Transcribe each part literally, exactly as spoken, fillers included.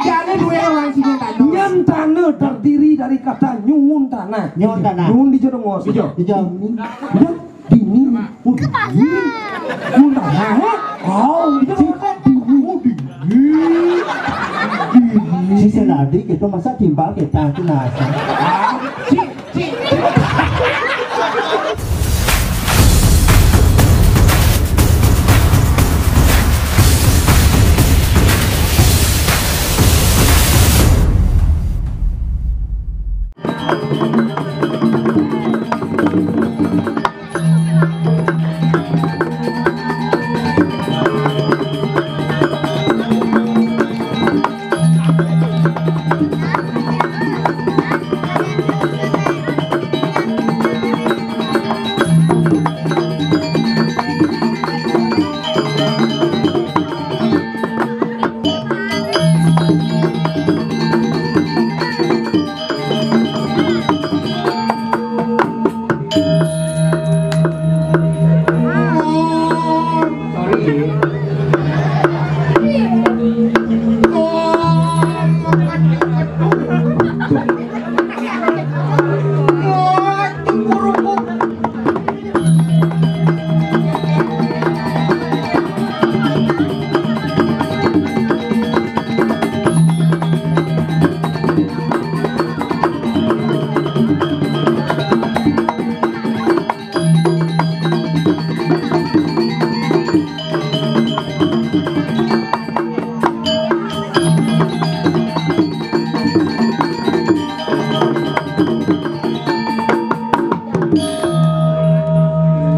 Jane duwe wong sing tandus. Nyen tanah terdiri dari kata nyuwun tanah. Nyuwun tanah. Nyuwun di Jodongos. Ijo. Ijo. Nyen dini. Oh, dini. Nyuwun tanah. Oh, dini. Oh, dini. Dini. Si Senadi kita masa timbal kita itu nasa.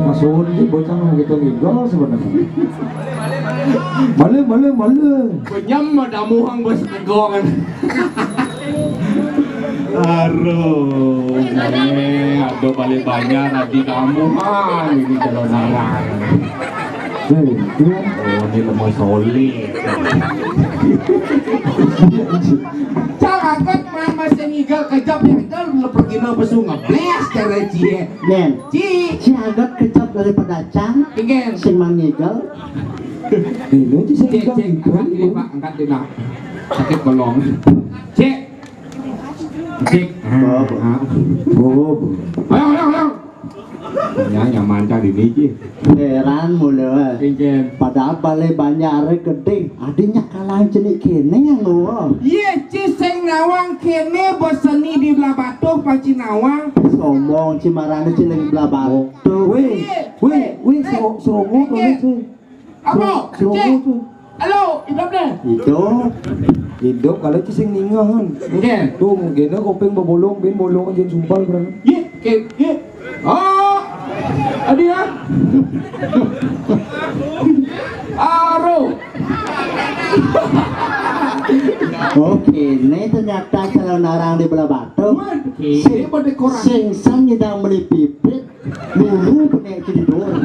Maksud di bocah gitu gitu sebenarnya. Malu, malu, malu. Benyam mah damuhang bos kegongan. Aduh, ini ada balik banyak nanti kamu ah ini kalau nangan. Hei, iya. Oh, ini lemah solid. Cang angkat mah masih ngigal kejap ya, itu lu pergi nang besu ngebles cara cie. Nen, Ci, ci agak kejap daripada cang. Ingen. Sing mangigal. Ini aja sing Cek, ngigal cek, gitu. Angkat ini, Pak, angkat ini, Pak. Sakit bolong. Cek. Cek. Oh, bu. Ah. Oh, bu. Ayo, ayo, ayo. Ya, yang mancar ini, Ci. Heran mulu. Ingen. Padahal balai banyak arek gede. Adinya kalah cenik kene yang ngomong. Iya, Ci sing nawang kene bos seni di belah batuh paci nawang. Sombong, Ci marane Ci lagi belah batuh. Weh, weh, weh, so-, sombong tuh, weh. Apa? Sombong tuh. Halo, hidup deh. Hidup. Hidup kalau Ci sing ningahan. Oke. Tuh, gini kopeng bebolong, bin bolong aja sumpal berang. Iya, oke, iya. Oh, adi ya. Aro. Oke, ini ternyata calon orang di belah batu. Waduh, sing, ini pada koran. Sing sang nyidang beli pipit, dulu punya itu di dor.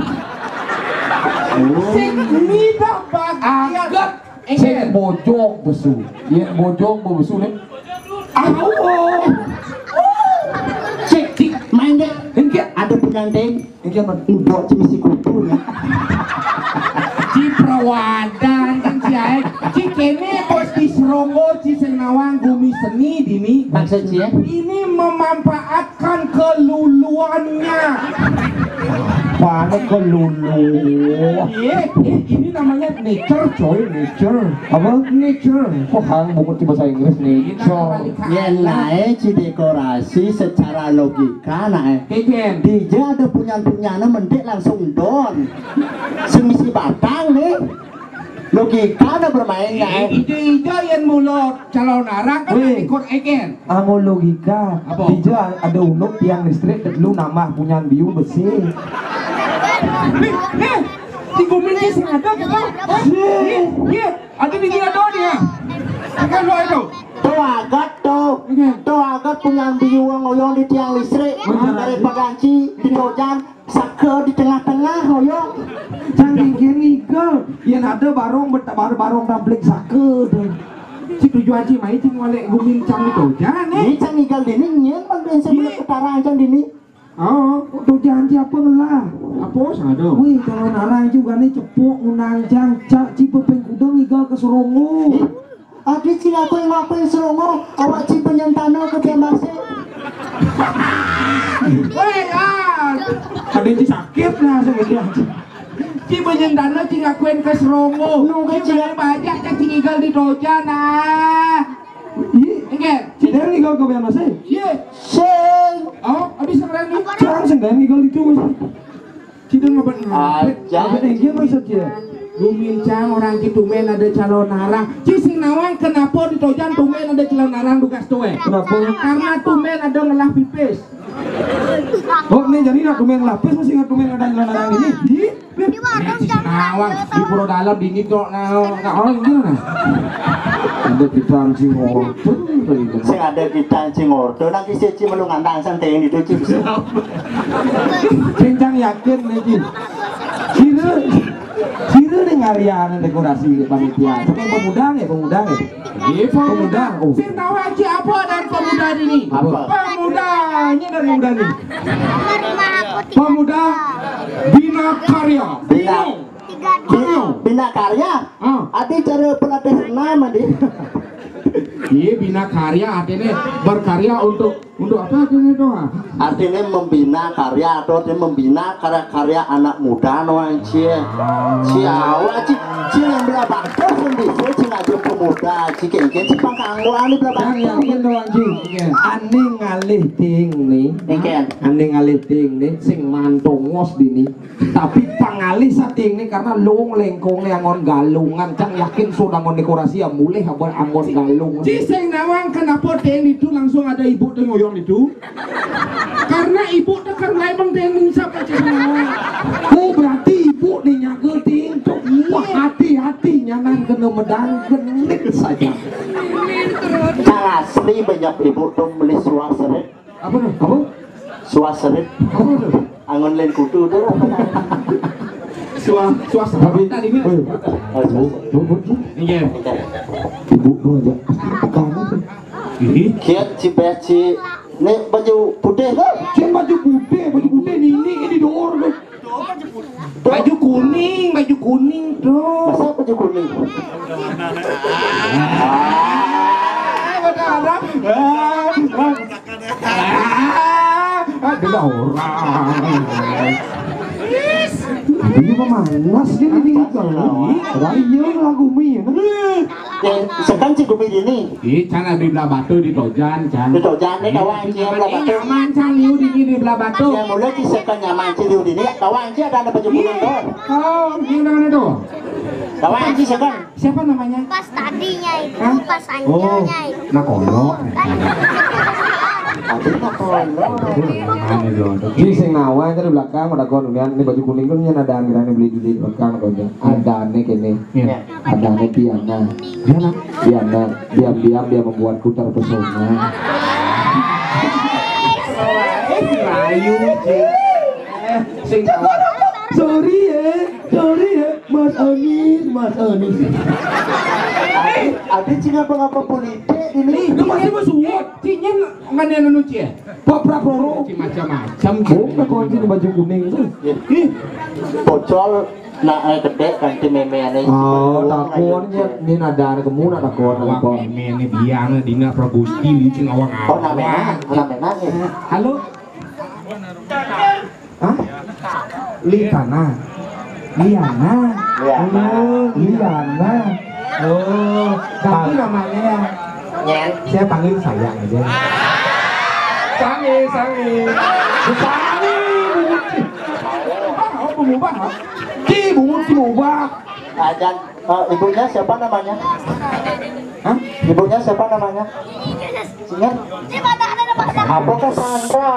Sing ngidah bagian. Angkat. Sing bojong besu. Ya, bojong besu nih. Aduh. Cek, cek, main deh. Enggak. Ada pengantin. Enggak, man. Mbok ci misi kutu ya. Ci prawadan kan ci ae. Ci kene bos di Serongo, ci sing nawang gumi seni dini. Maksud ci ya? Ini memanfaatkan keluluannya. Mana kelulu? Iya, eh, ini namanya nature, coy, nature. Apa? Nature. Kok hang bungut di bahasa Inggris nih? Ini nature. Yen lae ci dekorasi secara logika nah. Keken. Dija ada punyan-punyana mentik langsung don. Semisi batang nih. Logika ada bermain ya. Eh, ijo-ijo yen mulo calon arang kan. Weh. Ikut eken. Anggo logika. Apa? Dija ada unuk tiang listrik lu nambah punyan biu besi. Nih, nih. Di gumi ini sing ada gitu. Sih. Iya, iya. Ada di dia doang ya. Kan lo itu. Tuh agat tuh. Iya. Tuh agat punyan biu ngoyong di tiang listrik. Bener. Dari paganci di dojan. Saka di tengah-tengah, hoyong. Jangan gini, Gel. Yang ada barong bet-, bar-, barong tablik saka tuh. Si tujuan si mai cing walek gumin cang itu. Jangan, eh. Ini cang igal dini, nyen bang, yang sebelah. Iya. Ketaran Cang dini. Oh. Tuh jangan siapa ngelah. Apa sado? Wih, kalau narang juga nih cepuk ngundang cang, cak, ci pepeng kudang igal ke Serongo. Ih. Adi ci ngakui-ngakui serongo, awak ci penyentana ke biar masih. Weh, ah. Ada yang sakit lah sebenarnya. Ci penyentana ci ngakuin ke serongo. Nu ke ci bajak ke ci ngigal di tojan, ah. Ih, enggak. Ci dari ngigal ke biar masih. Iya. Sing. Oh, habis sekarang nih. Jangan sing dari ngigal itu, Mas. Ci dong ngapa ngapa? Aja. Apa nih, gimana maksudnya? Gumincang orang ci tumben ada calon narang. Ci sing nawang kenapa di tojan tumben ada calon narang dukas tuwe? Kenapa? Karena tumben ada ngelah pipis. Oh, ini jadi nak tumben lapis, masih nggak tumben ada calon narang ini? Di? Di warung jam nawang di pura dalam dini kok nawang. Nah, orang gimana? Ada kita anjing orang tuh. Sing ada kita anjing ordo, nanti si Ci melungan tang santai yang itu, Ci. Kencang yakin nih, Ci. Sira, sira nih ngarianan dekorasi panitia. Tapi pemuda nih, pemuda nih. Iya, pemuda. Oh. Sing tahu aja apa dan pemuda ini? Apa? Pemudanya dan pemuda nih. Pemuda Bina Karya. Bina. Bina. Bina Karya. Ah. Adi cara pelatih senam, Adi. Iya, Bina Karya artinya berkarya untuk, untuk apa artinya itu, ah? Artinya membina karya atau artinya membina karya-karya anak muda, no, Ci. Ci awak, Ci, Ci yang belah batu sendiri, Ci ngajak pemuda, Ci kengken, Ci pangkangguan di belah batu. Yang yakin, no, Ci. Iya. Ane ngalih ting nih. Kengken. Ane ngalih ting nih, sing mantongos dini. Tapi pangalih sating nih karena lung lengkong nih angon galungan. Cang yakin sudah angon dekorasi ya mulih apa angon galung. Ci sing nawang kenapa ting itu langsung ada ibu tuh ngoyong itu? Karena ibu tuh kan emang ting siapa, Ci sing nawang. Oh, berarti ibu nih nyaga ting tuh. Wah, hati-hati nyanan kena medang genit saja. Cang asli banyak ibu tuh beli suasana. Apa tuh? Apa? Suaserit. Apa tuh? Angon lain kutu tuh. Sua-, suasana tadi ini. Oh, iya. Oh, suaserit. Bu, bu, bu. Iya. Ibu lu aja. Kamu tuh. Ih. Kiat ci beci. Nih baju putih tuh. Cien baju putih, baju putih nini ini dor tuh. Baju kuning, baju kuning tuh. Masa baju kuning? Ah, ada orang. Ah, ah, ada orang. Ini pemanas gini di kalau. Wah, iya lagu mi ya. Ya, sekan ci gumi dini. Ih, can ada di belah batu di tojan, can. Di tojan nih, kawan, ci belah batu. Nyaman, can, liu dini di belah batu. Ya, mulai ci sekan nyaman ci liu dini, kawan, ci ada, ada baju kuning tuh. Oh, ini namanya tuh. Kawan, ci sekan. Siapa namanya? Pas tadinya itu, oh, pas anjirnya itu. Nah, kono. Tadi nah kono. Ini sing nawa itu di belakang, ada kon, ini baju kuning tuh, ini ada aneh beli di belakang, ada nih kene. Iya. Ada nih Diana. Diana. Diana, diam-diam dia membuatku terpesona. Eh, Rayu, Ci. Eh, sing sorry ya, sorry ya, Mas Anis, Mas Anis. Ada cing apa-apa politik ini. Nih, lu masih bersuat. Cinya nggak ada nuci ya? Pop rap roro. Ci macam-macam. Bukan kau anjing baju kuning tuh. Ih, pocol. Nah, eh, gede kan ti meme ane. Oh, takonnya ini nada kemu nak takon. Wah, apa? Meme ini biang dina Pragusti licin awang. Oh, namanya, namanya. Halo. Hah? Litana. Liana. Liana. Oh, Liana. Oh, tapi namanya ya. Nyen. Saya panggil sayang aja. Sange, sange. Sange, Bu Muci. Oh, Bu Mubah, ha? Ci, Bu Muci Mubah. Ajan, eh, ibunya siapa namanya? Hah? Ibunya siapa namanya? Ingat? Apa Cassandra?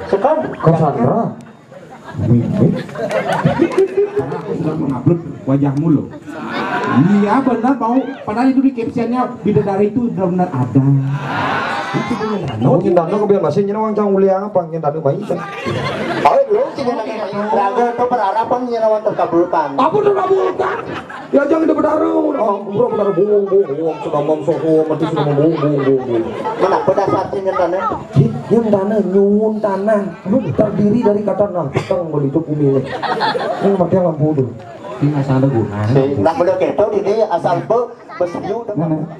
Sekarang? Cassandra? Mimpi. Karena aku sudah mengupload wajahmu loh. Iya benar mau, padahal itu di captionnya bidadari itu benar-benar ada. Itu benar. Kamu cinta tuh kebiasaan masih nyenang cang uliang apa nyenang tuh bayi kan? Oh, lu cinta lagi. Lagu itu berharapan nyenang terkabulkan. Apa terkabulkan? Ya jangan ada berdarah. Oh, bro berdarah bung bung bung sudah mom soho mati sudah mom bung bung bung bung. Mana pada saat cinta nih? Yang dana nyuwun tanah terdiri dari kata nang peteng beli itu bumi ini. Ini mati lampu tuh. Ini asal ada guna. Si, nak beda keto di dia asal be, besiu dengan. Mana?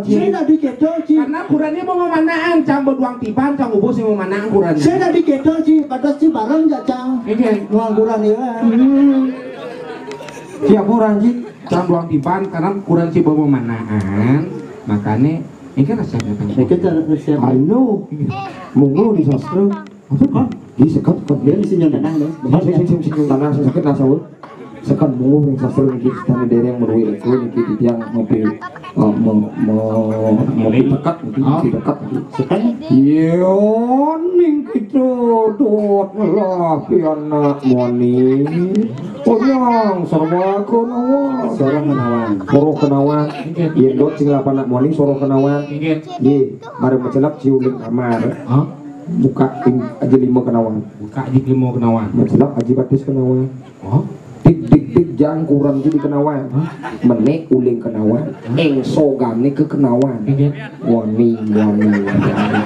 Ci. Sing dadi kéto, Ci. Karena kurenané mau memanaan, cang beduang tiban, cang ubo sing memanaan kurenané. Sing dadi kéto, Ci, batas Ci bareng ja, cang. Nggih. Nuang kurenané, ya. Hmm. Siap orang, Ci. Cang beduang tiban, karena kurenané Ci mau memanaan, makané, ini resepnya, Kang. Ini cara resep. Anu, monggo di sastra. Apa, Kang? Di sekat, sekat. Dia di sini tanah, loh. Sing, sing, sing, sing, tanah, sing, sakit, nah, sahur. Sekat mungguh ring sastra niki, sedaya dereng meruhi leko niki titiang ngopi, eh, me-, me-, ngopi dekat niki, ngopi dekat niki. Sekat? Iya, ning kita dot ngelah pianak moni. Onyang sarwa kenawan. Soroh kenawan. Soroh kenawan. Nggih. Yén dot sing lapan anak moni soroh kenawan. Nggih. Nggih, mari macelep Ci uling kamar. Hah? Buka pin-, aji lima kenawan. Buka aji lima kenawan. Macelep aji batis kenawan. Oh. Dik, dik, dik, jangkuran Ci di kenawan. Hah? Menék uling kenawan. Hah? Éngsogé kenawan. Nggih. Wani, wani, wani.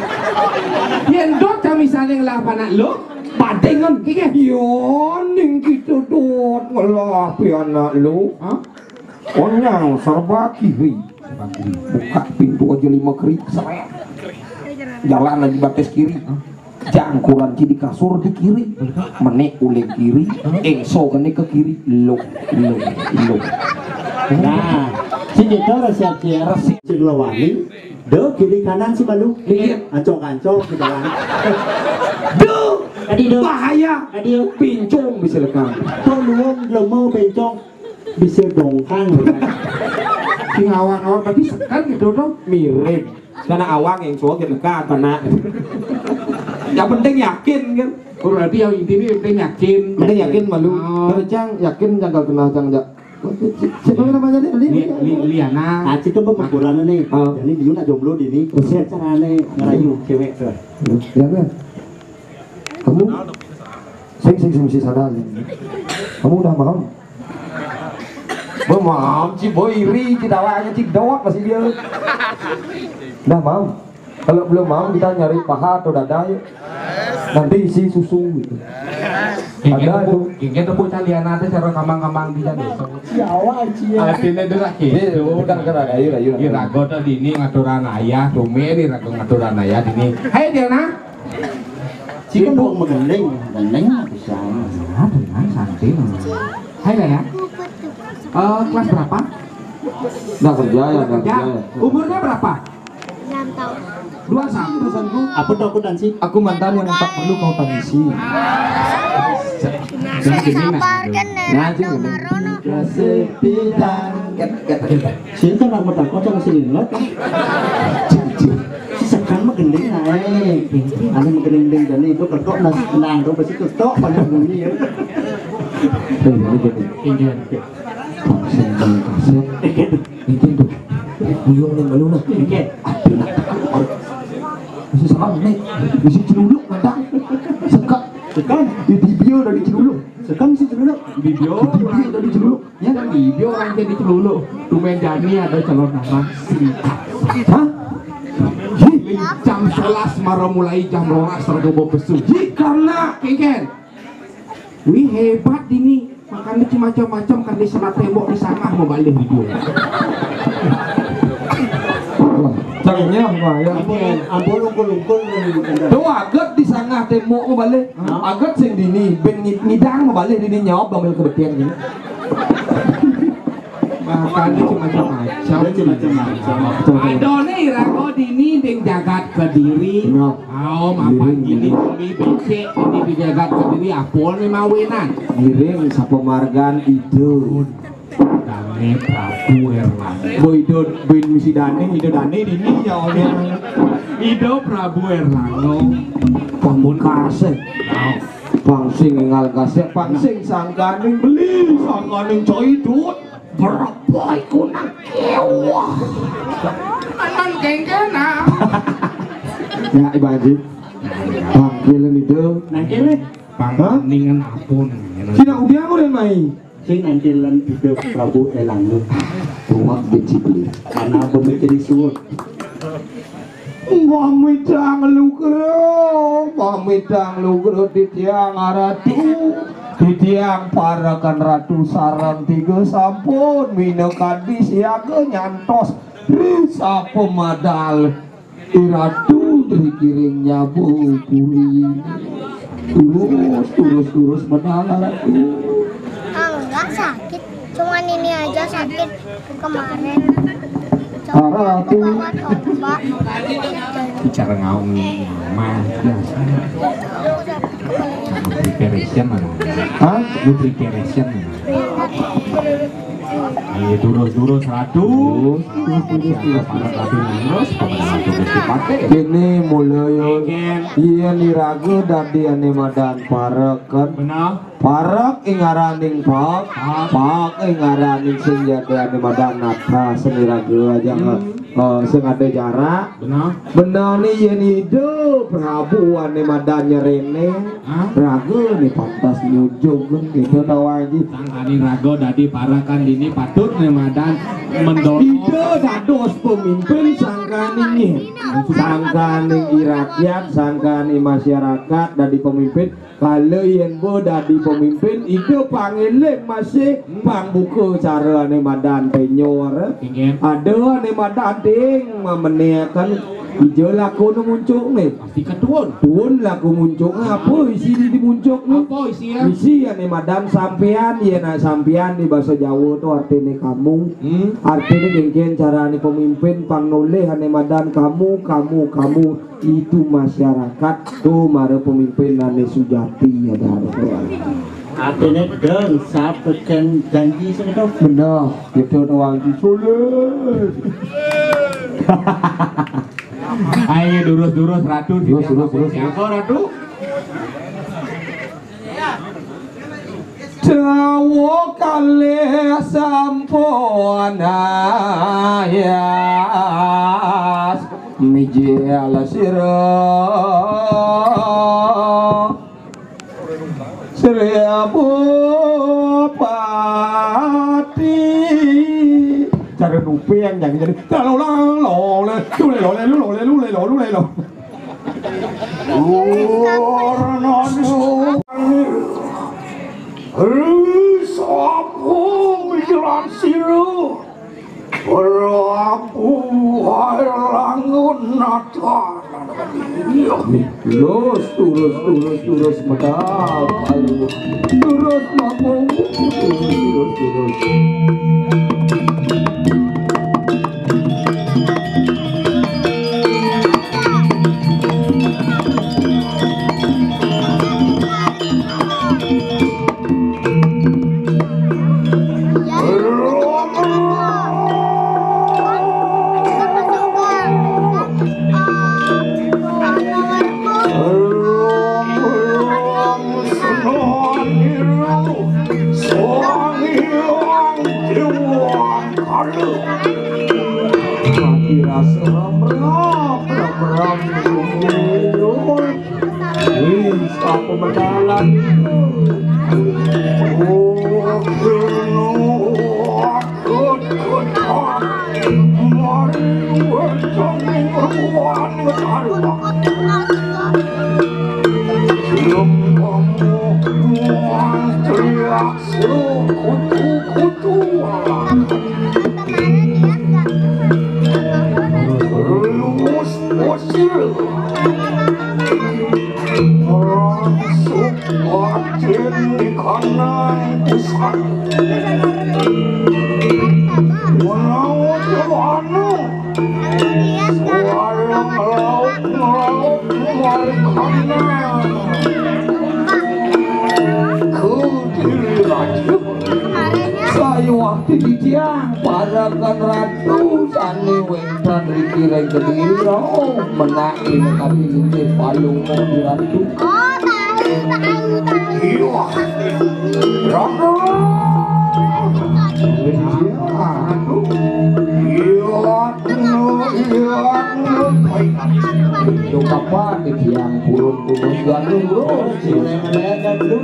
Yén dot kami saling lah panak lo, badéngen, nggih. Yo, ning kita dot ngelah pianak lo. Hah? Onyang serba kiri. Serba kiri. Buka pintu aja lima kiri, seret. Jalan aja batis kiri. Hah? Jangkuran Ci di kasur di kiri. Menék uling kiri, éngsogé ke kiri. Lo, lo, lo. Nah, sing kita resep, Ci, resep sing lawani, do kiri kanan sing malu. Iya. Ancok-ancok di dalam. Duh, tadi do. Bahaya. Tadi do. Pincung bisa lekang. Tolong lemo bencong. Bisa dongkang. Sing awak-awak tapi sekan gitu dong. Mirip. Karena awang yang cowok yang dekat, mana? Yang penting yakin, kan? Oh, berarti yang intinya yang penting yakin. Penting yakin malu. Oh. Terus, Cang, yakin janggal kenal, Cang, jak. Siapa namanya tadi? Li-, Li-, Liana. Ah, Ci, coba ukurannya nih. Oh. Jadi dia nak jomblo di ini. Terus, ya, caranya ngerayu cewek tuh. Ya, kan? Kamu sing, sing, sing, sing sadar. Kamu udah malam? Belum malam, Ci, boy, iri, Ci, dawanya, Ci, dawak masih dia. Udah malam. Kalau belum malam, kita nyari paha atau dada, yuk. Nanti isi susu gitu. Ada itu. Gini tuh, calian ada cara kambang-kambang di sana. Siawa, Ci, ya. Artinya itu lagi. Iya, bukan, bukan, ayo, ayo, ayo. Irago tadi ini ngaturan ayah, tumir irago ngaturan ayah di ini. Hai, Diana. Ci kan mau menggending, gending bisa. Ya, tenang, santai, tenang. Hai, Diana. Eh, kelas berapa? Nggak kerja ya, nggak kerja. Kerja. Umurnya berapa? Enam tahun. Dua satu, pesanku. Apa tuh aku dan Ci? Aku mantan yang tak perlu kau tangisi. Nah, Ci, gini, nah. Sabar kan, Nah, Ci, gini. Marono. Kasih pidang. Ket, ket, ket. Sini kan aku tak kocok sini, ngelot. Ci, Ci. Si sekarang mah gending, nah, eh. Anu mah gending, gending, jadi itu ketok, nah, nah, itu pasti ketok, banyak bunyi, ya. Eh, ini gini. Iya. Sing kasih. Ini tuh. Buyung nih malu nah. Iya. Aduh, nah. Masih sama nih. Masih celuluk mata. Sekat. Sekat. Di video dari celuluk. Sekat masih celuluk. Video. Video dari celuluk. Ya kan video orang jadi celuluk. Tumen jani ada calon nama. Hah? Jam sebelas maro mulai jam rolas rego bebesu. Ji karena kengken. Wih, hebat ini. Makan di macam-macam kan di selat tembok di sana mau balik video. Cangnya mah ya. Ampun, ampun, ungkul-ungkul dari bukan. Tuh aget di sana tembok mau balik. Hah? Aget sing dini ben ngi- ngidang mau balik dini nyawab ambil kebetian gini. Makan di macam-macam. Ada macam-macam. Ada nih rago dini ding jagat kediri. Nah. Aom apa gini kami becek ini di jagat kediri apa nih mawinan. Giring sapemargan itu. Dane Prabu Erlangga. Boy Ido bin misi Dane, Ido Dane dini ya oleh. Ido Prabu Erlangga. Pamun kasih. Nah. Pangsing ngal kasih, pangsing sangkaning beli, sangkaning coy dut. Berapa iku nang kewah. Anan kengkena. Ya, Ibu Haji. Panggilan itu. Nang kene. Hah? Panganingan apun. Sina udiang udah mai. Sing antilan itu Prabu Elangu. Tumak biji beli. Karena pemikiran suwun. Pamidang lugra, pamidang lugra titiang aratu, titiang parekan ratu sareng tiga sampun minakadi siaga nyantos ri sapa madal iratu ri kiring nyabu puri. Turus, turus, turus menang aratu. Enggak sakit, cuman ini aja sakit. Kemarin. Coba, coba. Bicara ngaung mah biasa. Preparation mana? Hah? Lu preparation mana? Ayo turus-turus ratus. Terus, terus, terus. Para ratus terus. Kene mulai. Iya nih ragu dadi ane madan parek kan. Benar. Parek ing araning pak, pak ing araning sing yadane madan nata seni raga aja eh, sing ada jarak. Benar. Benar nih yen ide Prabu ane madan nyerene. Hah? Raga nih pantas nyujug kan gitu tau aja. Sangkani raga dadi parakan dini patut nih madan mendorong. Ide dados pemimpin sangkani nih. Sangkani i rakyat, sangkani masyarakat dadi pemimpin. Kala yen bo dadi pemimpin, ida pangeling masih pang buka cara ane madan penyor. Ada ane madan ding mameneaken ija lakune muncukne. Pasti ketuun. Tuun laku muncukne apa isi di, di muncukne? Apa isi ya? Isi ane madan sampean, yen sampean di bahasa Jawa tu artine kamu. Hmm. Artine kengken carane pemimpin pang noleh ane madan kamu, kamu, kamu. Itu masyarakat tuh mara pemimpin ane sujati ya dah. Artine deng sapeken janji sing itu. Bener, gitu doang disulit. Ayo durus-durus ratu durus durus durus. Siapa ratu? Dawuh kalih sampun ayas mijil sira Sri Bupati. Cara nupi yang jangan jadi lole lole lule lole lule lule lule lule. Ora ana. Ri sapa mikiran sira? Prabu Air Langun Nata. Lurus, lurus, lurus, lurus, medal. Ayo. Lurus, mampu. Lurus, lurus, lurus. Mati rasa ram-ram, ram-ram. Wis, apa medalan? Oh, kena. Mari wencang ning ruan ngetarwak. Lembangmu nuan teriak sekutu-kutu. Luwes usil. Rangsuk batin di kanan pusat. Menawa anu. Suara ngelaut-ngelaut marikana. Kediri raja. Saya waktu di tiang, parakan ratu, sani wénten riki ring Kediri, oh, menak dina kami linggih palungguh di ratu. Oh, tahu, tahu, tahu. Iya. Ratu. Iya. Iya. Itu kapan di tiang purun gunung Gandung, bro? Silemenan, bro.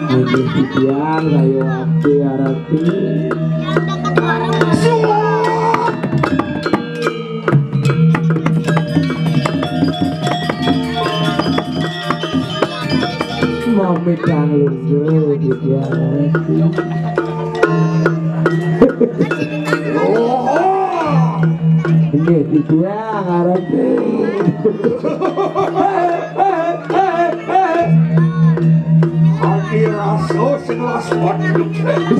Puji titiang, rayo ati arati. Mamitang lungguh titiang arati. Inggih, titiang arati. Adi rasa sing las hidup.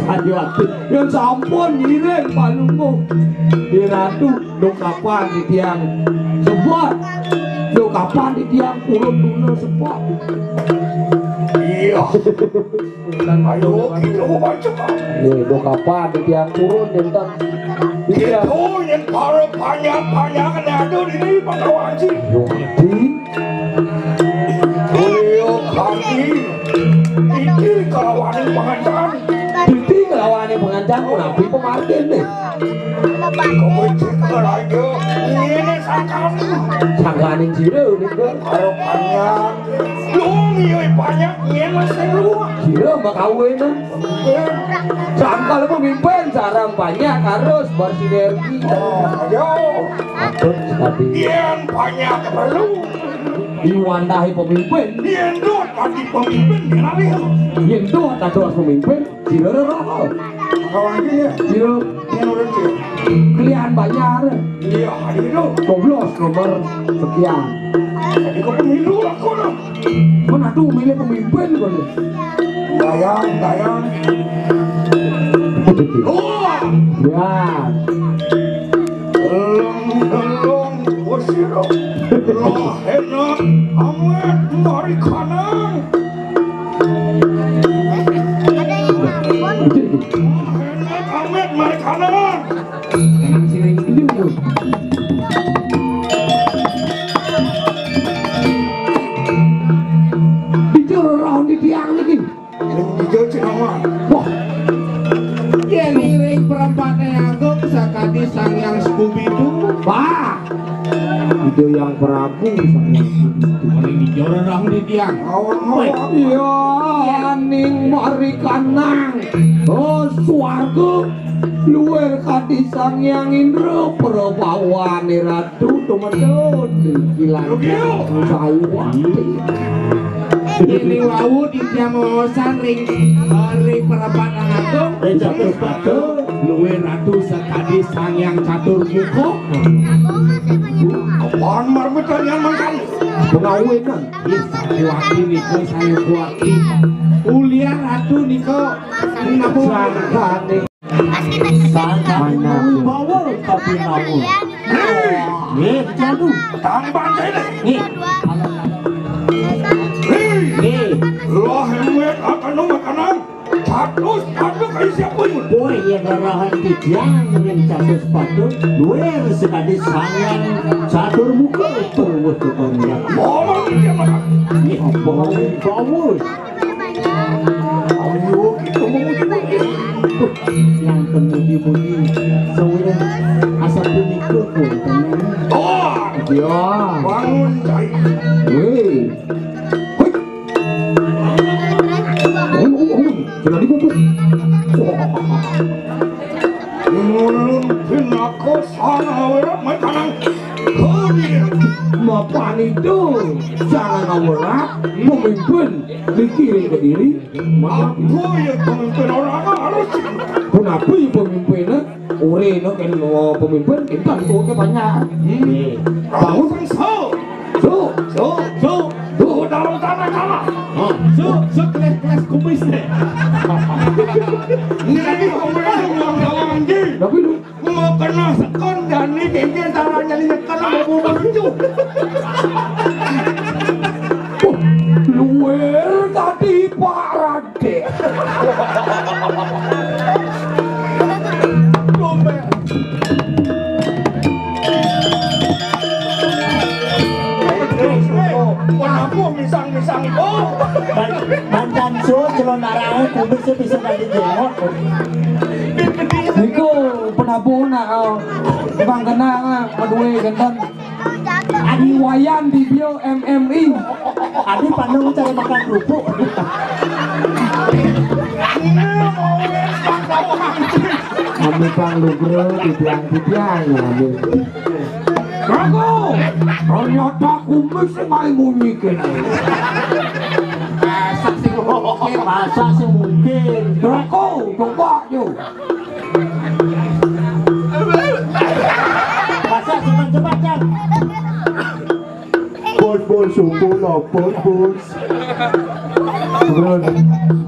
Ayo ati. Yén sampun ngiring palungguh di ratu, dukapan titiang sebot. Dukapan titiang purun tuna sebot. Iya. Ayo, kita baca. Nih, dukapan titiang purun, dinten. Iya. Itu yang para banyak-banyak ada di sini, Pak Kawaji. Yo, ati. Ayo, kami. Iki kelawaning pengancan. Iki kelawaning pengancan, napi pamargin nih? Kowe cek raja. Ngene sangkane. Sangkane jero nika. Karo banyak. Lu ngiyo banyak yen wis lu. Jero mbak kawin. Sangkal pemimpin sarang banyak harus bersinergi. Oh, ayo. Patut sekali. Yen banyak perlu. Iwandahi pemimpin. Yen tuh tadi pemimpin, yen alih. Yen tuh tadi pemimpin. Sira roh. Kawan iki ya. Sira. Ini urut sih. Kalian bayar. Iya, ayo lu. Coblos nomor sekian. Jadi ke pemilu lah kok. Mana tuh milih pemimpin kok nih? Dayang, dayang. Wah. Ya. Elong, elong, usiro. Lah enak amat mari kanan. Ada yang nelpon. Amit, mari kanan. Tenang sini. Bicara roh di tiang lagi. Ini jauh cenawa. Wah. Yen iring perempatnya agung sakadi Sang Yang Skubidu. Wah. Itu yang Prabu Sang Yang Skubidu. Ora rang di tiang. Awang-awang. Ya, ning marikanang. Oh, swarga luwir kadi Sang Hyang Indra, prabawane ratu tumedun. Kilang Sayuwati. Ini wau di tiang maosan ring, ring perempatan agung. Ring catur patu. Luwir ratu sakadi Sang Hyang Catur Muka. Apaan marmitan yang mangkang? Pengawinan. Ih, Sayuwati nika, Sayuwati. Ulian ratu nika, napa? Sangkane. Sangkane wibawa tapi mau. Nggih, jadu. Tambang kene. Nggih. Hei, hei. Lah, luwih akan makanan. Catus patu kaya siapa ini? Boy, ya, darahan titiang ring catus patu. Luwir sekadi Sang Hyang Catur Muka, terus tukang ya. Oh, dia makan. Nggih, bawa, bawa. Ayo, kita mau. Yang pemuji-muji, sawiran asal punika pun, tenang. Oh, ya. Bangun, Cai. Weh. Hoi. Om, om, om. Sudah dipupuk. Ngulun pinaka Sang Awera makanang. Hoi. Mapan itu Sang Awera memimpin di kiri ke diri. Aku ya pemimpin orang harus. Kenapa ya pemimpin, eh? Ore no kan mau pemimpin, kita itu ke banyak. Hmm. Bangun. So, so, so, so. Tuh, dalam tanah kalah. Hah? So, so, kelas-kelas kumis deh. Ini lagi ngomong, ngomong, ngomong, anjing. Tapi lu mau kena sekon, jani, kayaknya caranya ini kena mau bunuh lucu. Wah, luwir tadi Pak Radek. Luwir. Wah, aku misang-misang itu. Ban-, bantan suwun celon arange kumis sing bisa dadi jenggot. Niku penabuh nak, oh. Bang kenal lah, kedua genten. Adi Wayan di bio M M I. Adi pandang cari makan kerupuk. Kami Kang Lugro, titiang-titiang, ya, amin. Drago, ternyata kumis sing main munyi kene. Masa sih mungkin? Masa sih mungkin? Drago, coba yuk. Masa cepat-cepat, Cang. Bos, bos, sumpun apa, bos? Bro.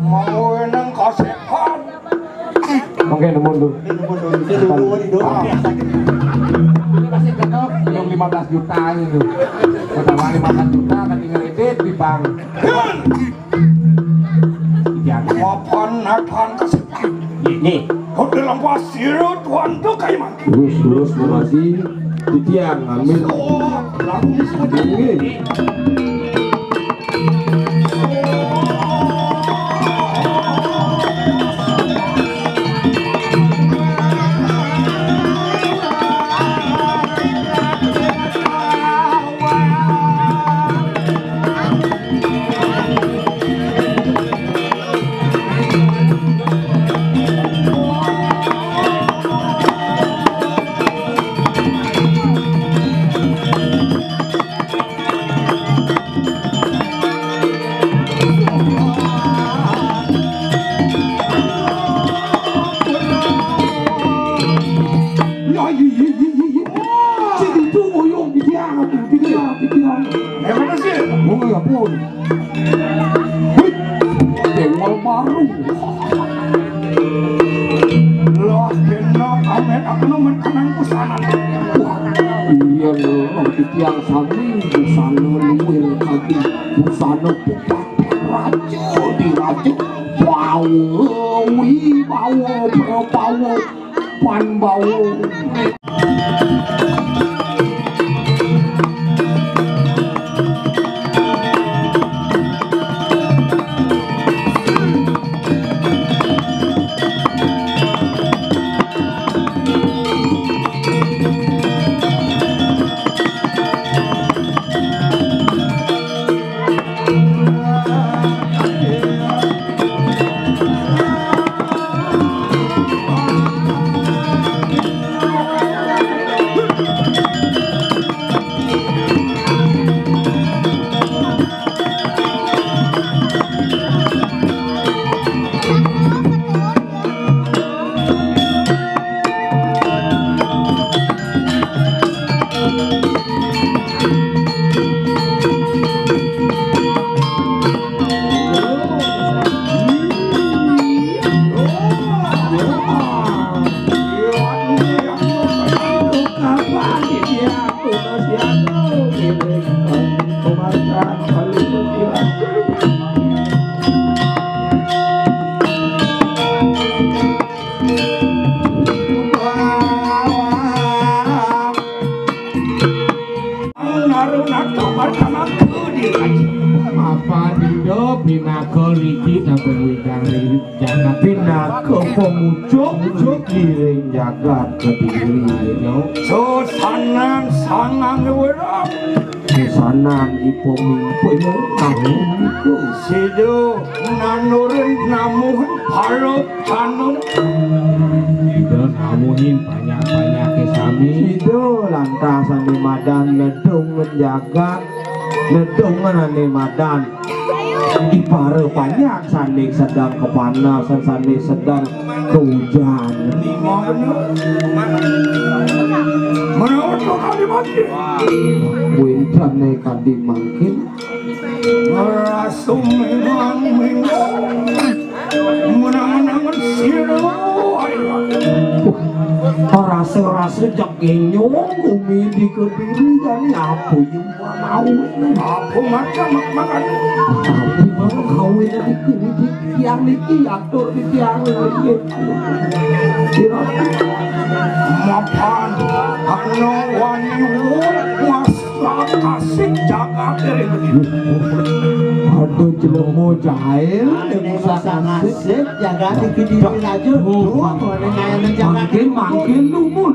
Mau nang kasepan. Mangke nemu tuh. Ini nemu tuh. Ini dulu, ini dulu. Ah. Ini pasti kenal, yang lima belas juta itu. Pertama lima belas juta, kan tinggal edit di bank. Jangan. Papan nathan kasepan. Nih. Kau dalam pasir, Tuhan tuh kayak mana? Terus, terus, terus. Titiang, amin. Sing itu ngoyong di dia, di dia, di dia. Emang sih? Oh, ya pun. Wih, Dewa Baru. Lah, kena amen aku nemen kenang busana. Wah, iya lho, titiang sami busana luwir tadi. Busana pepak raja di raja. Bawa, wi, bawa, bawa. Pan bau. Ida pinaka riki sampun widang ring jagat. Pinaka pamucuk-mucuk ring jagat Kediri, ya. Susanan sangang wirang. Susanan ipun mimpun kami niku. Sida nanurin namuh para canun. Sida namuhin panyak-panyake sami. Sida lantas sami madan nedung jagat. Nedungan ane madan ipara panyak sane sedeng kapanasan, sane sedeng kaujan. Menawa to kadi mangkin. Wéntane kadi mangkin. Ngrasa menang-menang. Menang-menangan sira. Rasa-rasa jeg ngenyong gumi di Kediri jani apa ya? Apa macam mak-, makan? Apa mau kawin di, di, di tiang niki, atur di tiang niki. Kira mapan ana wani wong mas kasih jagat dari begitu. Ada jelema jahil, yang usah kasih. Kasih jagat di Kediri aja. Oh, tuh, mana kaya jagat. Makin, makin lumun.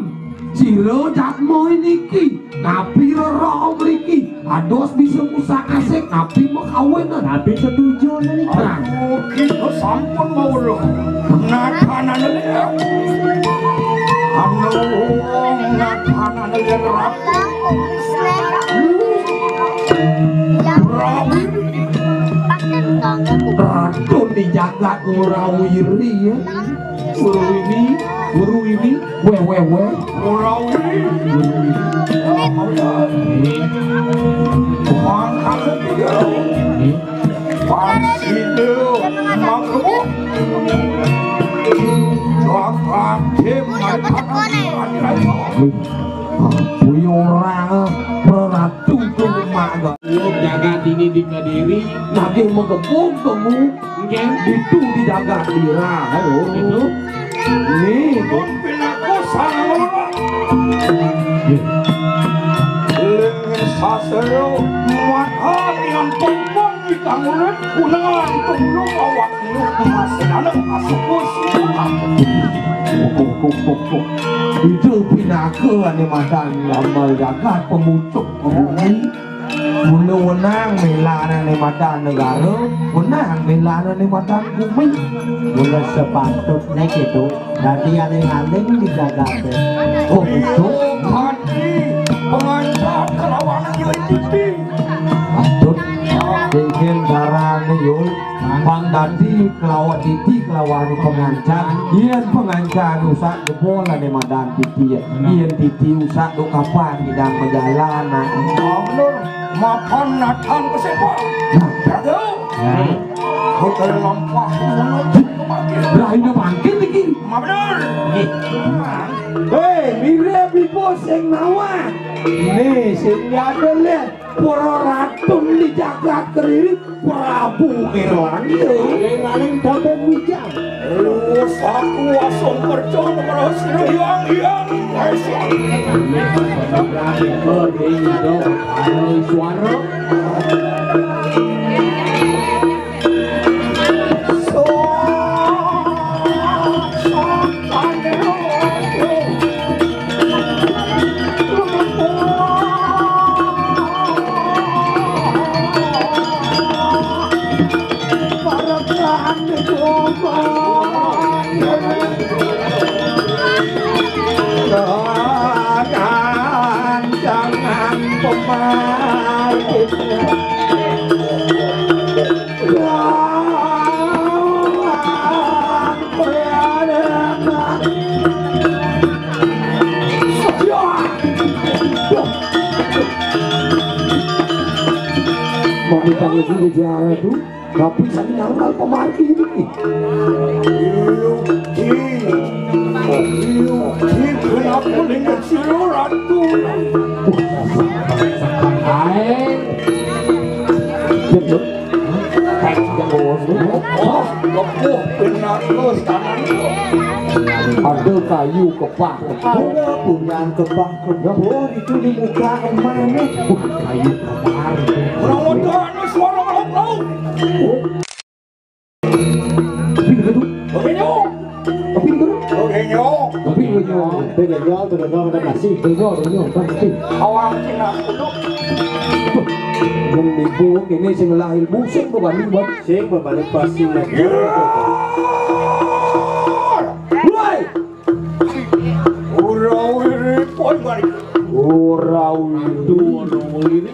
Sira jadma niki, napi rerok mriki? Ados bisa ngusak-asik, napi makawinan? Napi setuju niki? Nah. Aduh, kita sampun mawruh. Nakanane liya. Anu wong nakanane liya rapi. Rawi. Ratu di jagat Urawiri ya. Urawiri, Urawiri. Weh, weh, weh. Ora wiri. Wangkal tiga. Pansida mangkebut. Wakate mangkebut. Kuwi ora preratu kuwi mak. Jagat ini di Kediri. Lagi mengkebut kamu. Nggih. Itu di jagat Dira. Halo. Itu. Nih. Pun pinaku sareng. Nggih. Ling sasero mata yang tumpang di kang urip kunengan tumulung awak. Itu pinaka ane madan damel jagat pemucuk bumi. Mula wenang melane madan negara, wenang melane madan bumi. Mula sepatutne gitu, dadi aling-aling di jagate. Oh, betul. Hati pengantar kelawan Yai Titi. Patut bikin sarane, Yul. Pang dadi kelawan Titi kelawan pengancan. Yen pengancan rusak jebol ane madan Titi ya. Yen Titi rusak duk kapan ngidang majalan, nah. Bener, mapan natang kesepak. Nah. Aduh. Ya. Hotel lampah menuju ke parkir. Lah, ini bangkit iki. Ma bener. Nggih. Hei, mire pipo sing nawang? Nih, sing nyadel ya. Para ratun di jagat Kediri, Prabu Irlandia. Paling-paling dapat wijang. Lu saku asung kerja nomor sira yang, yang. Suara. Mami panggil dulu juara tuh. Tapi saya nyangkal pemargi ini. Yuki, Yuki, kenapa dengan si Ratu? Hai. Betul. Wah, lepuh benar terus tangan. Ada kayu kepah kebo. Ada punyan kepah kebo itu di muka emaknya. Uh, kayu kepah. Orang muda anu suara laut-laut. Tapi dulu. Oke, nyok. Tapi dulu. Oke, nyok. Tapi dulu, nyok. Tapi dulu, nyok. Tapi dulu, nyok. Tapi dulu, nyok. Tapi dulu. Awak kena kudu. Yang ibu ini sing lahir musim bukan buat. Sing berbalik pasti lagi. Woi. Ora wiri pon mari. Ora wiri. Ora wiri.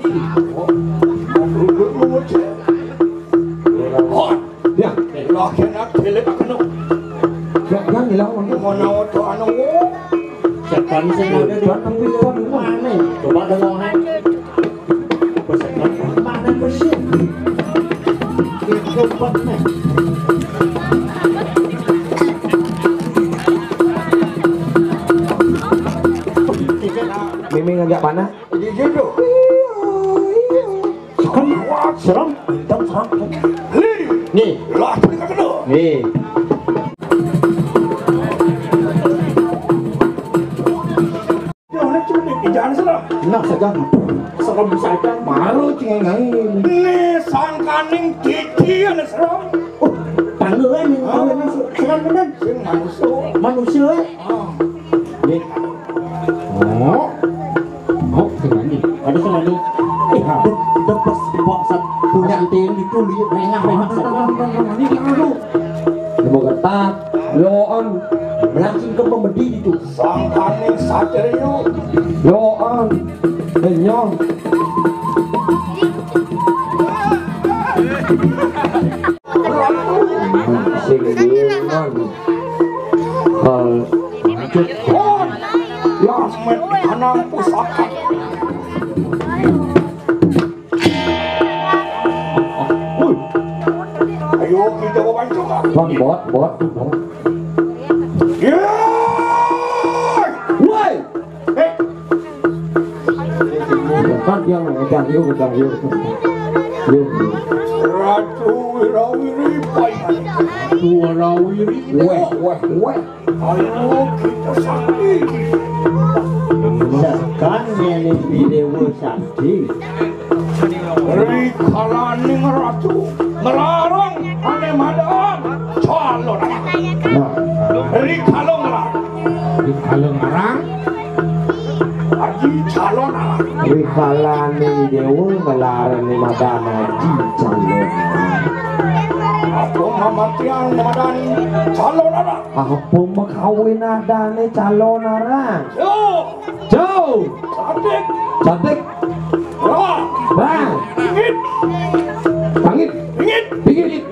Ya, lagi nak pilih apa no? Ya, kan hilang. Mana oto anu? Setan sing ada di mana? Coba dengar. Mana mesin? Itu pernah. Mimi ngajak panah. Jadi jodoh. Serem, serem, serem. Nih. Lah, pening kena. Nih. Jangan cuma di jalan serem. Nah, saja. Serem saja. Maru cengengai. Nih, sangkaning titi ana serem. Oh, tangguhan yang tangguhan serem bener. Sing manusia. Manusia. Ah. Nih. Oh. Oh, sing mandi. Ada sing mandi. Eh, aduh, udah pas, pas, punya antin itu lihat, rengah, rengah. Ini mau ketat. Loan, langsung ke pemedi itu. Sangkane satrio. Loan, benyong. Sing duman. Hal. Lanjut. Ya, men, anang pusaka. Ayo kita bawa juga. Bang, bot, bot, bot. Woi. Eh. Kan dia ngedang, yuk, ngedang, yuk. Yuk. Ratu Wirawiri, Pak. Ratu Wirawiri. Weh, weh, weh. Ayo kita sakti. Sekan ini di Dewa Sakti. Rikalaning ratu ngelarang ane madan calon. Nah. Rikala ngelarang. Rikala ngelarang. Aji calon. Rikalaning dewa ngelarang ane madan aji calon. Apa mamatian madan calon anak? Apa makawin adane calon arang? Yo. Jauh. Cantik. Cantik. Wah. Bang. Pingit. Pangit. Pingit. Pingit.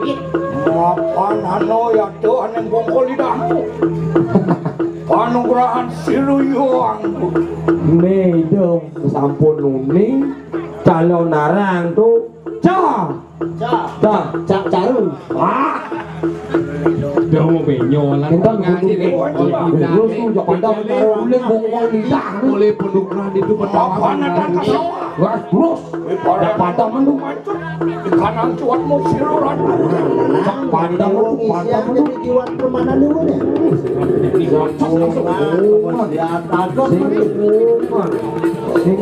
Mapan ano ya tuh aning bongkol lidahmu. Panugrahan siruyo anggut. Nih, itu sampun uning calon arang tuh. Cah. Cak. Cak. Cak Caru. Ah. Dia mau benyolan. Entah ngaji nih. Terus tuh, jak pandang, taruh uling, bongkol lidah. Oleh penukaran itu pertama. Apa nada kasar? Wah, terus. Jak pandang mendung. Di kanan cuat mau siluran. Jak pandang mendung, pandang mendung. Di kiwan permainan dulu nih. Ini gocok langsung. Ya, takut. Sing. Sing.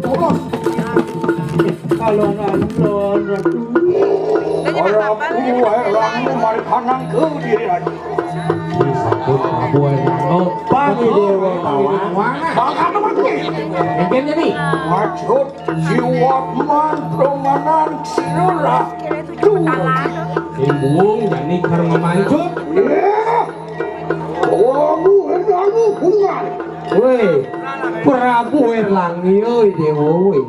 Polos. Kalau ngalon, ora kuwe, ora mari kanang ke diri lagi. Disebut Prabu Erlangga. Pagi Dewa Tawang. Bakal nomor kuwi. Mungkin jadi. Maksud jiwa man promanan sirah. Imbung, jani karma mancut. Iya. Prabu Erlangga bungal. Woi, Prabu Erlangga, oi, Dewa, woi.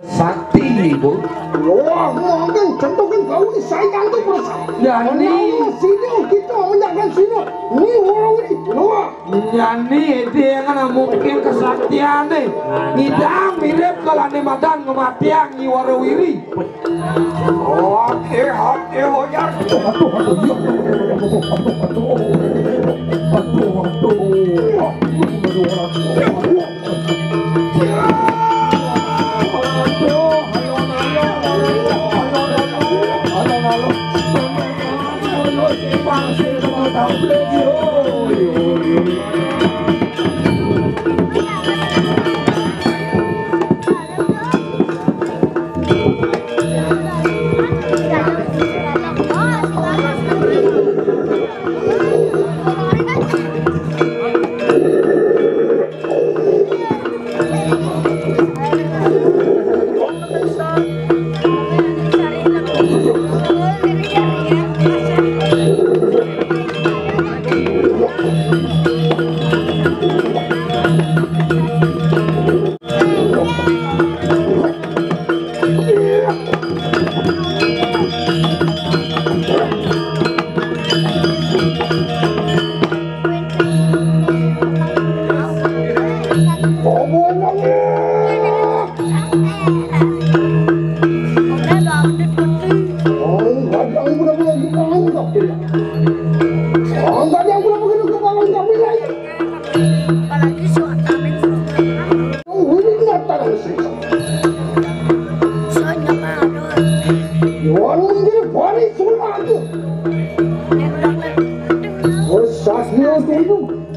Sakti, Bu. Wah, mungkin contohin bau saya kantuk, Bos. Jani. Sini kita menjaga sini. Ini orang ini. Wah. Jani, dia kan mungkin kesaktiannya. Ngidang mirip kalau ane madan ngematiang Nyi Warawiri. Oke, oke, Bojar. Aduh, aduh, iya. Aduh, aduh, aduh. Aduh, aduh.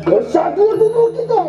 Bersatu dulu kita.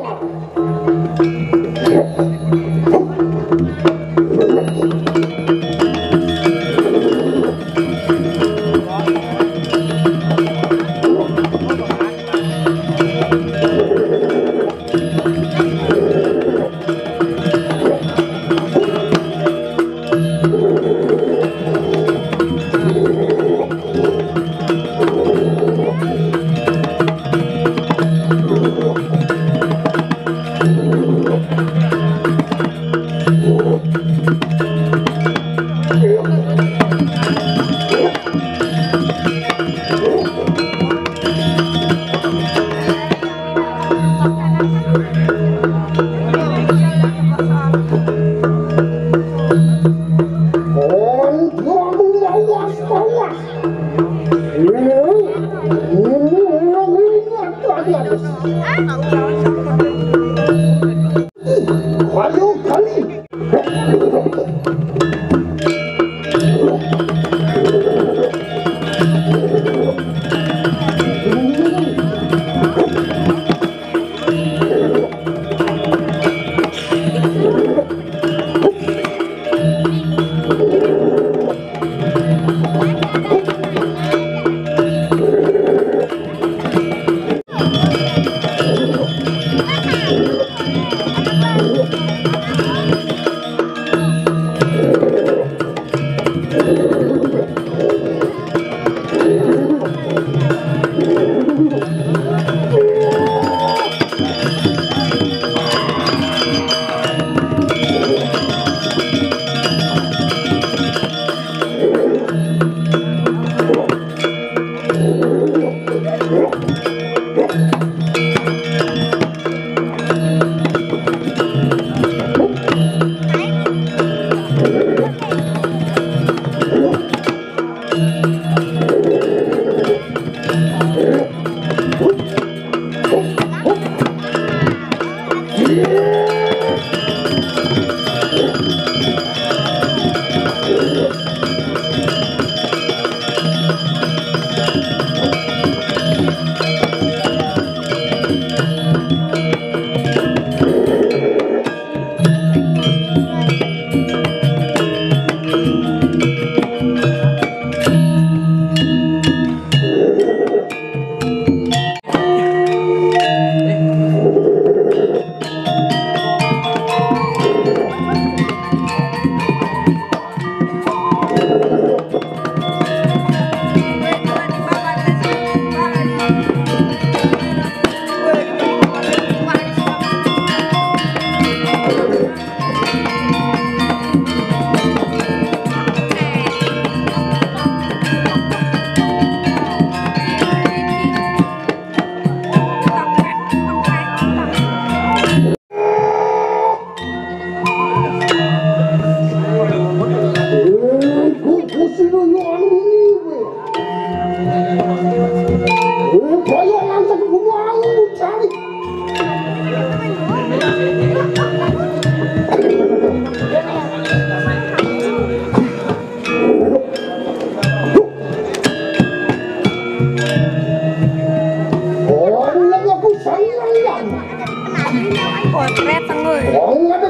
Potret tengul. Potret.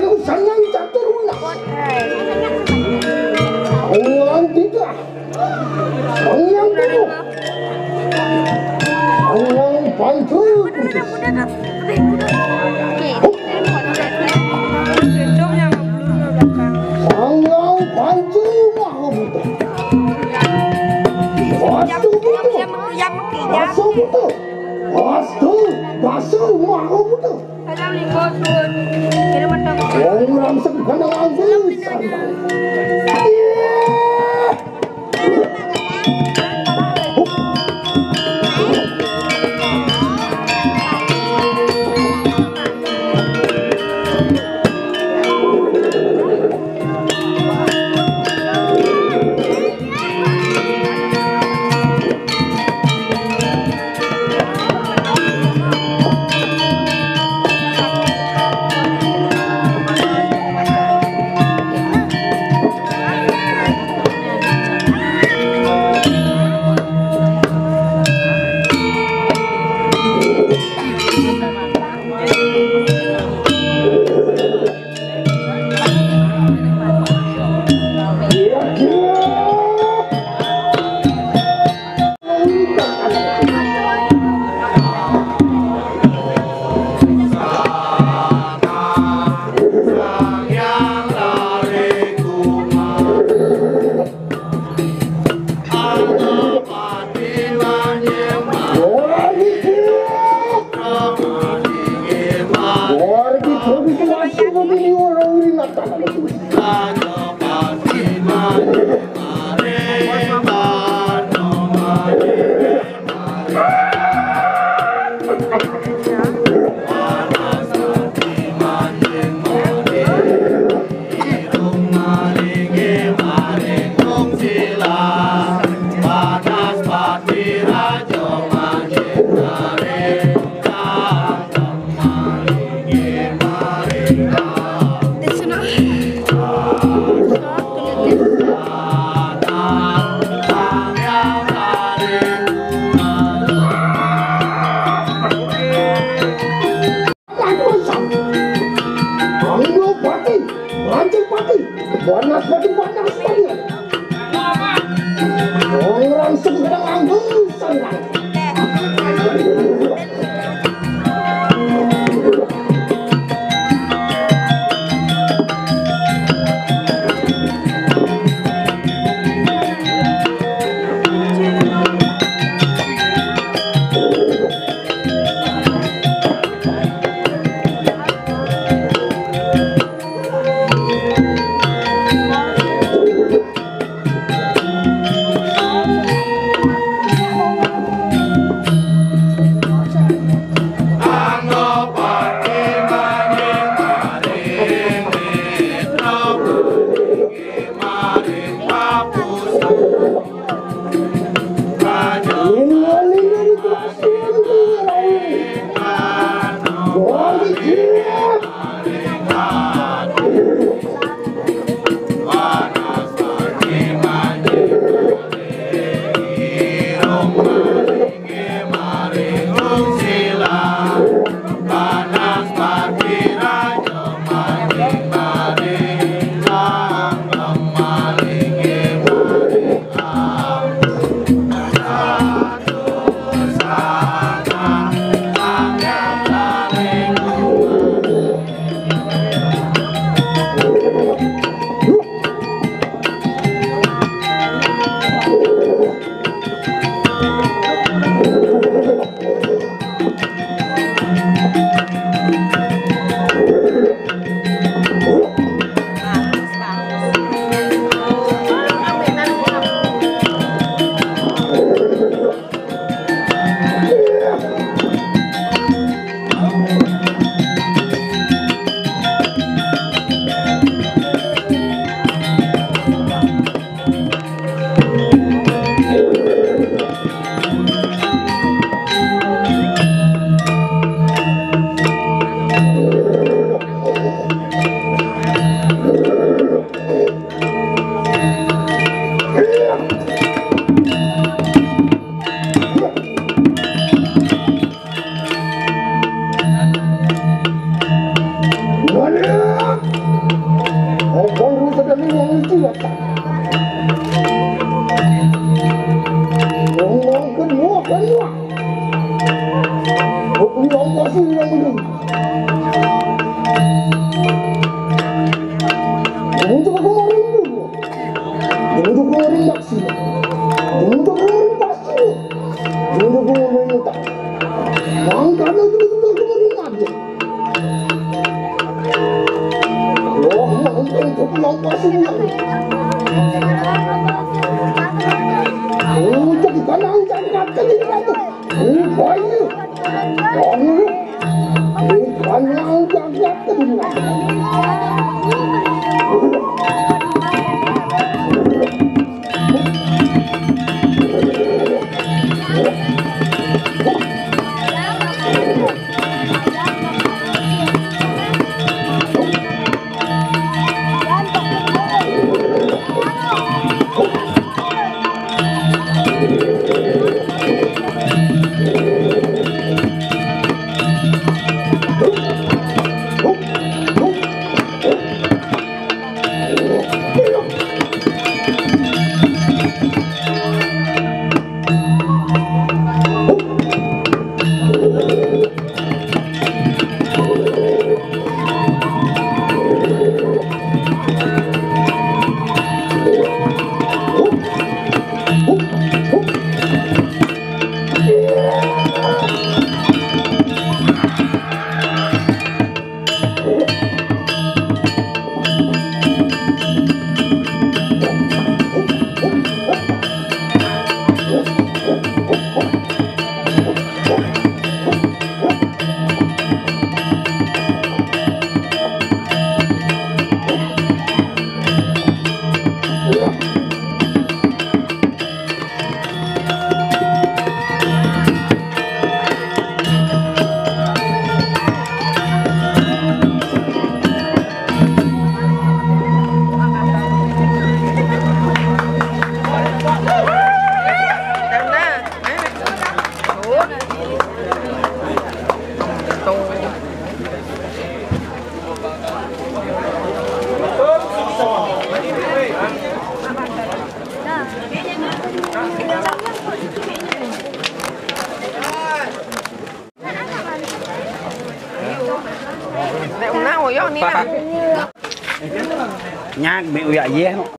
Sangyang Tujuh. Sangyang Pancu. Sangyang Pancu Mahabuddha. Wastu Buddha. Wastu Buddha. Wastu Basu Mahabuddha. Wong langsung kena langsung. Wong rangsung kadang langgeng, sandang. Untuk kemarin dulu. Untuk kemarin daksi. Untuk kemarin pasti. Untuk kemarin tak. Mangkana itu betul kemarin lagi. Wah, mangkana itu pulang pasti lagi. Oh, jadi kanang jangan kali lagi. Oh, baik. Kamu, oh, kanang jangan kali lagi. Nhạc bị ui dại dễ.